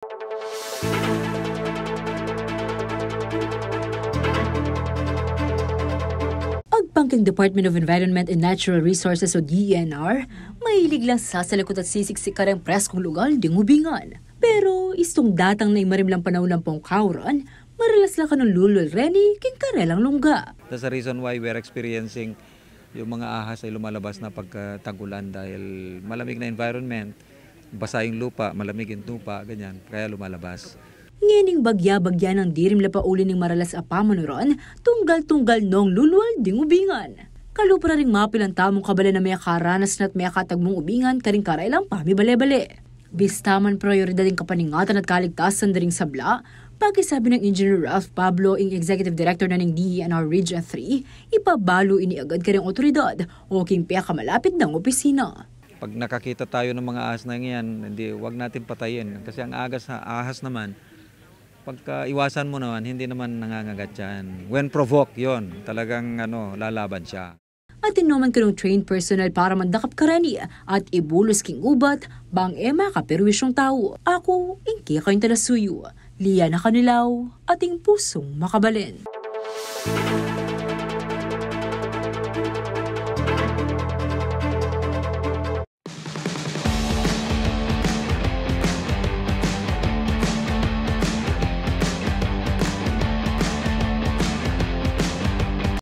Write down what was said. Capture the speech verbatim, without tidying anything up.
Agpang king Department of Environment and Natural Resources o D E N R, mahilig lang sasalakut at sisiksik kareng preskung lugal ding ubingan. Pero istung datang na ing marimlang panaun ampong kauran, maralas la kanung lulwal reni king karelang lungga. That's the reason why we're experiencing yung mga ahas ay lumalabas na pagka tag-ulan dahil malamig na environment, basa yung lupa, malamig yung lupa, ganyan, kaya lumalabas. Ngening bagya-bagya nang dirim la pa uli ning maralas a pamanuran, tunggal-tunggal nong lulwal ding ubingan. Kalupa na ring mapilan tamung kabalen a mekaranas na at mekatagmung ubingan karing karelang pamibale-bale. Bista man prioridad ing kapaningatan at kaligtasan da ring sabla, pakisabi nang Engineer Ralph Pablo, ing Executive Director na ning D E N R Region three, ipabalu ini agad karing otoridad o king pekamalapit nang opisina. Pag nakakita tayo ng mga ahas na yan, hindi, wag natin patayin. Kasi ang agas, ahas naman, pagka iwasan mo naman, hindi naman nangangagat yan. When provoked, yon, talagang ano, lalaban siya. Atin no man kanung trained personnel para mandakap kareni at ibulus king gubat bang e makaperwisyung tau. Aku ing kekayung talasuyu, Liana Canilaw, ating pusung makabalen.